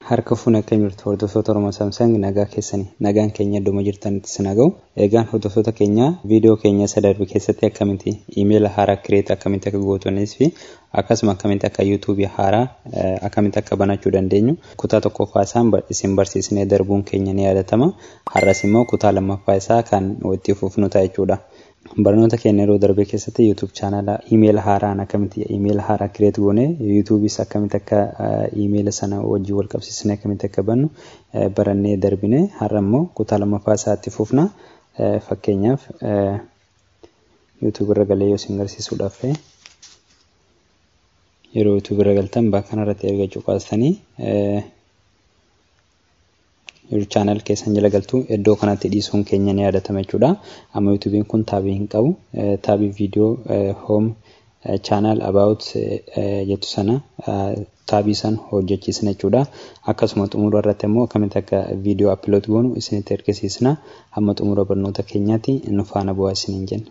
Harka fuune akkam jirtu hordoftoota Oromoo Samsung nagaa keessanii nagaan keenya idduma jirtanitti isin haa ga'u. Egaan hordoftoota keenya viidiyoo keenya isa darbe keessatti akkamitti iimeela haaraa create akkamitti akka gootanis fi akkasuma akkamitti akka yuutuubii haaraa akkamitti akka banachuu dandeenyu kutaa tokkoffaa isaan isin barsiisnee darbuun keenya ni yaadatama. Har'as immoo kutaa lammaffaa isaa kan itti fufnu ta'a jechuudha. Barnoota keenya yeroo darbe keessatti YouTube chaanala iimeela haaraan akkamitti iimeela haaraa create goone YouTubeis akkamitti akka iimeela sana wajjin wal qabsiisnee akkamitti akka bannu barannee darbine. Har'a immoo kutaa lammaffaa isaatti fufna. Fakkeenyaaf YouTube irra galee yoo isin agarsiisuudhaaf ta'e yeroo YouTube irra galtan bakka kanarratti erga cuqaastanii yeroo chaanal keessan jala galtu iddoo kanatti dhiisuun keenya ni yaadatama jechuudha. Amma YouTube'n kun taabii hin qabu. Taabii viidiyoo home channel about jettu sana taabii san hojjechiisna jechuudha. Akkasuma xumura irratti immoo akkamitti akka viidiyoo upload goonu isinitti argisiisna. Hamma xumura barnoota keenyaatti nu faana bu'aa isiniin jenna.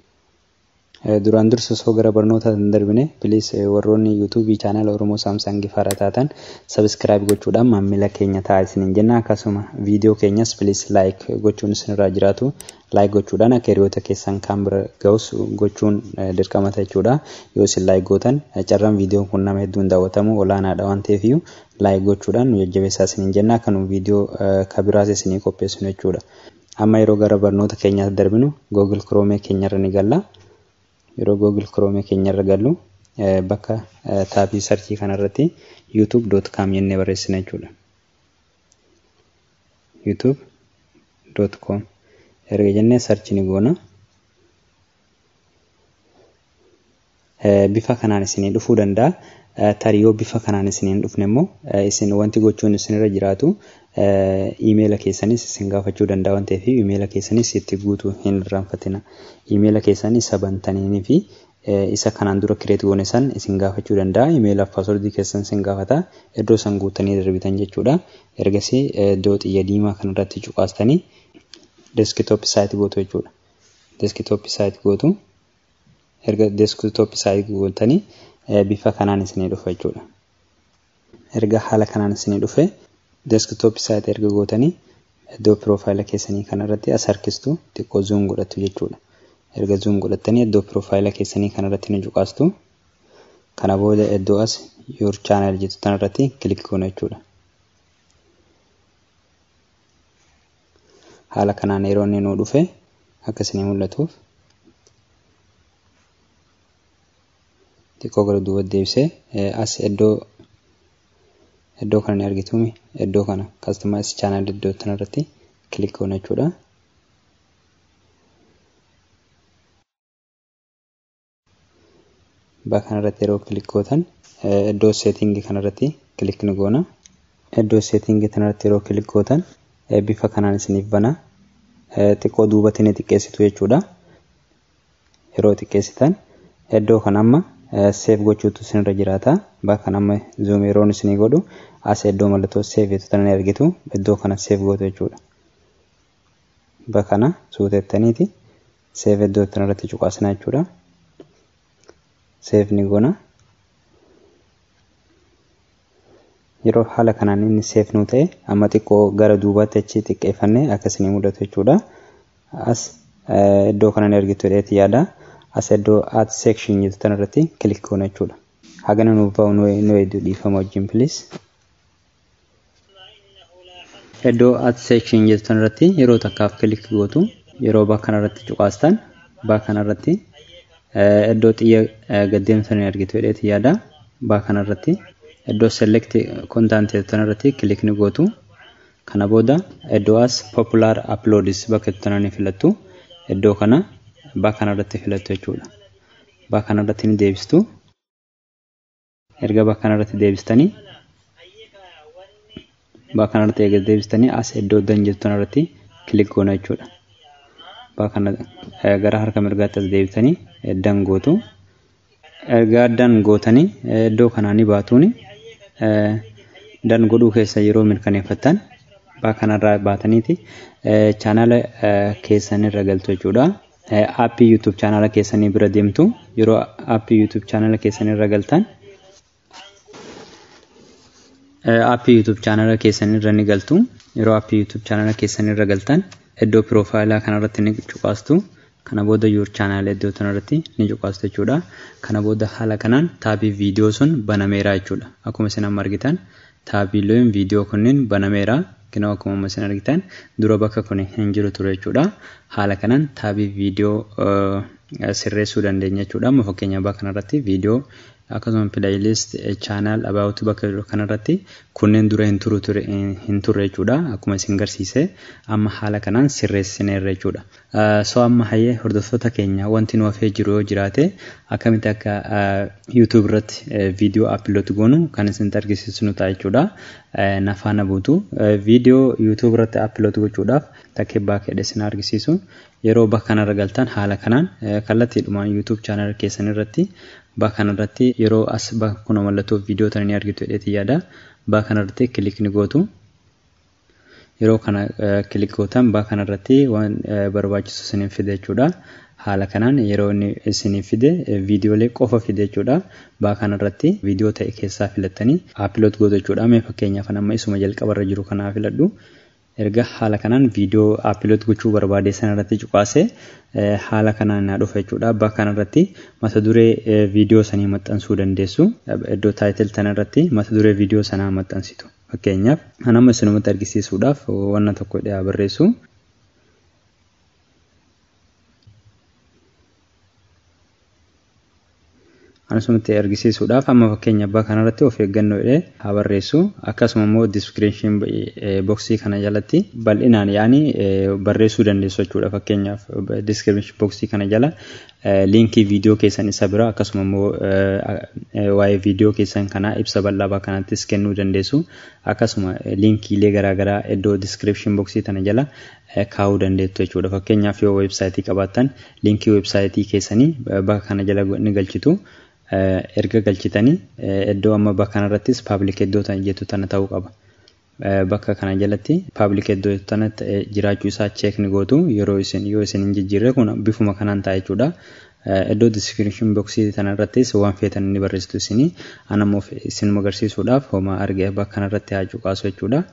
Duraan dursa osoo gara barnoota hin darbine please warroonni YouTube chaanala Oromoo Samsung faara taatan subscribe gochuudhaan maamila keenya ta'aa isiniin jenna. Akkasuma viidiyoo keenyas please like gochuun isinirraa jiraatu. Like gochuudhaan akka hiriyoota keessan kaan bira ga'us gochuun dirqama ta'a jechuudha. Yoo isin like gootan carraan viidiyoon kun nama hedduun daawwatamu olaanaadha waan ta'eef iyyuu like gochuudhaan nu jajjabeessaa isiniin jenna. Akka nu viidiyoo kabiraas isinii qopheessinu jechuudha. Amma yeroo gara barnoota keenyaatti darbinu Google Chrome keenyarra ni galla. Yeroo Google Chrome keenyarra gallu bakka taabii sarchii kanarratti youtube.com jennee barreessina jechuudha. youtube.com erga jennee sarchi ni goona. Bifa kanaan isinii dhufuu danda'a. Tarii yoo bifa kanaan isinii hin dhufne immoo isin wanti gochuun isinirra jiraatu iimeela keessanis isin gaafachuu danda'a waan ta'eef iimeela keessanis itti guutuu hin irraanfatina. Iimeela keessan isa bantaniinii fi isa kanaan dura kireet goone san isin gaafachuu danda'a. Iimeela paaswordii keessan isin gaafata. Iddoo san guutanii darbitan jechuudha. Ergasii iddoo xiyya diimaa kanarratti cuqaastanii desktop site gootu jechuudha. Desktop site gootu. Erga desktop site gootanii bifa kanaan isinii dhufa jechuudha. Erga haala kanaan isinii dhufe desktop site erga gootanii iddoo piroofaayila keessanii kanarratti as harkistu xiqqoo zoom godhattu jechuudha. Erga zoom godhattanii iddoo piroofaayila keessanii kanarratti ni cuqaastu. Kana booda iddoo as your channel jettu tanarratti kilik goona jechuudha. Haala kanaan yeroo inni nuu dhufe akka isinii mul'atuuf xiqqoo gara duubatti deebisee as iddoo kana ni argitumi iddoo kana customize channel iddoo tanarratti kilik goona jechuudha. Bakka kanarratti yeroo kilik gootan iddoo setting kanarratti kilik ni goona. Iddoo setting kanarratti yeroo kilik gootan bifa kanaan isiniif bana. Xiqqoo duubatti ni xiqqeessitu jechuudha. Yeroo xiqqeessitan iddoo kana amma save gochuutu isinirra jiraata. Bakka kana amma zoom yeroon isinii godhu as iddoo mallattoo save jettu tana ni argitu. Iddoo kana save gootu jechuudha. Bakka kana suutettaniiti save iddoo kanarratti cuqaasna jechuudha. Save ni goona. Yeroo haala kanaan inni save nuu ta'e amma xiqqoo gara duubaatti achi xiqqeeffannee akka isinii mul'atu jechuudha. As iddoo kana ni argitu jedheeti yaada. As iddoo add section jettu tanarratti kilik goona jechuudha. Hagana nuuf ba'u nu eegdu dhiifama wajjin please. Iddoo add section jettu tanarratti yeroo takkaaf kilik gootu yeroo bakka kanarratti cuqaastan bakka kanarratti iddoo xiyya gad deemtu ni argitu jedheeti yaada. Bakka kanarratti iddoo select content jettu tanarratti kilik ni gootu. Kana booda iddoo as popular uploads bakka jettu tana ni filattu. Iddoo kana bakka kanarratti filattu jechuudha. Bakka kanarratti ni deebistu. Erga bakka kanarratti deebistanii bakka kanarratti erga deebistanii as iddoo dan jettu tanarratti kilik goona jechuudha. Bakka kana gara harka mirgaatti as deebitanii dan gootu. Erga dan gootanii iddoo kanaa ni baatuuni. Dan godhuu keessa yeroo mirkaneeffattan bakka kanarraa baataniiti chaanala keessan irra galtu jechuudha. Aappii YouTube chaanala keessanii bira deemtu. Yeroo aappii YouTube chaanala keessanii irra galtan, aappii YouTube chaanala keessanii irra ni galtu. Yeroo aappii YouTube chaanala keessanii irra galtan, iddoo piroofaayilaa kanarratti ni cuqaastu. Kana booda your channel iddoo kanarratti ni cuqaastu jechuudha. Kana booda haala kanaan taabii viidiyoo sun banameera jechuudha. Akkuma isin amma argitan, taabiileen viidiyoo kunneen banameera. Kinoo akkuma amma isin argitan, dura bakka kun hin jiru ture jechuudha. Haala kanaan taabii viidiyoo sirreessuu dandeenya jechuudha. Amma fakkeenyaaf bakka kanarratti viidiyoo, akkasuma playlist, channel, about bakka jiru kanarratti kunneen dura hin turu ture, hin turre jechuudha. Akkuma isin garsiise, amma haala kanaan sirreessineerra jechuudha. So amma hayyee hordoftoota keenya, wanti nu hafee jiru yoo jiraate, akkamitti akka YouTube irratti viidiyoo upload goonu kan isinitti argisiisnu ta'a jechuudha. Na faana buutu. Viidiyoo YouTube irratti upload gochuudhaaf takkee baakee isin argisiisu. Yeroo bakka kanarra galtan, haala kanaan kallattiidhumaan YouTube channel keessan irratti bakka kanarratti yeroo as bakka kun mallattoo viidiyoo tana ni argitu jedheetii yaada. Bakka kanarratti click ni gootu. Yeroo kana click gootan, bakka kanarratti waan barbaachisu isiniif fide jechuudha. Haala kanaan yeroo inni isiniif fide, viidiyoolee qofa fide jechuudha. Bakka kanarratti viidiyoo ta'e keessaa filattanii upload gootu jechuudha. Mee fakkeenyaaf amma isuma jalqabarra jiru kanaa filadhu. Erga haala kanaan viidiyoo upload gochuu barbaade sanarratti cuqaase, haala kanaan naa dhufa jechuudha. Bakka kanarratti mata duree viidiyoo sanii maxxansuu dandeessu. Iddoo title tanarratti mata duree viidiyoo sanaa maxxansitu. Fakkeenyaaf kan amma isinumatti argisiisuudhaaf wanna tokko dhiyaa barreessu. Anasumatti argisiisuudhaaf amma fakkeenya bakka kanarratti of eeggannoo jedhee haa barreessu. Akkasuma immoo description boxii kana jalatti bal'inaan yaani barreessuu dandeessu jechuudha. Fakkeenyaaf description boxii kana jala liinkii viidiyoo keessan isa bira, akkasuma immoo waa'ee viidiyoo keessan kanaa ibsa bal'aa bakka kanattis kennuu dandeessu. Akkasuma liinkiilee garaagaraa iddoo description boxii tana jala kaa'uu dandeettu jechuudha. Fakkeenyaaf yoo weebsaayitii qabaattan, liinkii weebsaayitii keessanii bakka kana jala ni galchitu. Erga galchitanii, iddoo amma bakka kanarrattis public iddoo jettu tana ta'uu qaba. Bakka kana jalatti public iddoo jettu tana jiraachuu isaa check ni gootu. Yeroo isin yoo isin hin jijjiirre, kun bifuma kanaan ta'a jechuudha. Iddoo description boxii tanarrattis waan feetan ni barreessitu isinii. Ana immoo isin agarsiisuudhaaf homaa argee bakka kanarratti haa cuqaasu jechuudha.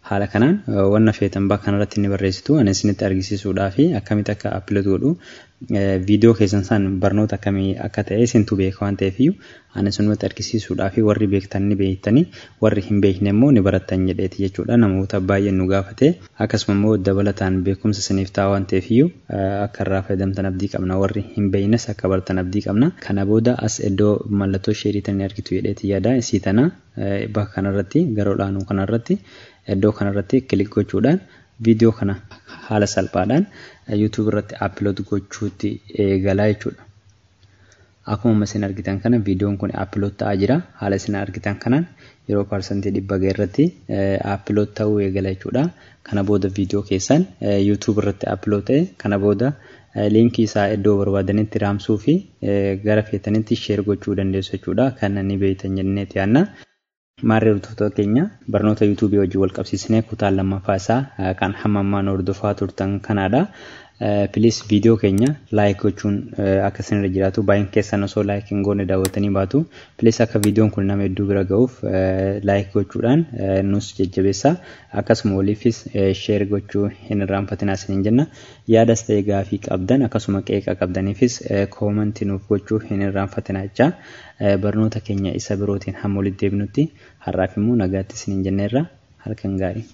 Haala kanaan wanna feetan bakka kanarratti ni barreessitu. Ani isinitti argisiisuudhaaf akkamitti akka upload godhu, viidiyoo keessan san barnoota akkamii akka ta'e isintu beeka waan ta'eef, ani isinumatti argisiisuudhaaf, warri beektan ni beektanii, warri hin beekne immoo ni barattan jedheeti jechuudha. Namoota baay'een nu gaafate, akkasuma immoo dabalataan beekumsa isiniif ta'a waan ta'eef akka irraa fayyadamtan abdii qabna, warri hin beeknes akka baratan abdii qabna. Kana booda as iddoo mallattoo sheerii tani argitu jedheeti yaada, isii tana bakka kanarratti gara olaanuu kanarratti iddoo kanarratti click gochuudhaan viidiyoo kana haala salphaadhaan YouTube irratti upload gochuutti eegalaa jechuudha. Akkuma isin argitan kana, viidiyoon kun upload ta'aa jira. Haala isin argitan kanaan yeroo 100% ga'e irratti upload ta'uu eegala jechuudha. Kana booda viidiyoo keessan YouTube irratti upload ta'e, kana booda liinkii isaa iddoo barbaadanitti raamsuu fi gara feetanitti share gochuu dandeessu jechuudha. Kana ni beektan jenneeti yaadna. Maarree hordoftoota keenya, barnoota yuutuubii wajjin wal qabsiisnee kutaa lammaffaa isaa kan hamma ammaan hordofaa turtan kanaadha. Please, viidiyoo keenya like gochuun akka isinirra jiraatu. Baay'een keessan osoo like hin goone daawwatanii baatu. Please, akka viidiyoon kun nama hedduu bira ga'uuf like gochuudhaan nus jajjabeessa. Akkasuma waliifis share gochuu hin irraanfatinaa isiniin jenna. Yaadas ta'e gaafii qabdan, akkasuma qeeqa qabdaniifis koomantii nuuf gochuu hin irraanfatinaa jecha. Barnoota keenya isa birootiin hamma walitti deebinutti, har'aaf immoo nagaatti isiniin jenneerra, halkan gaarii.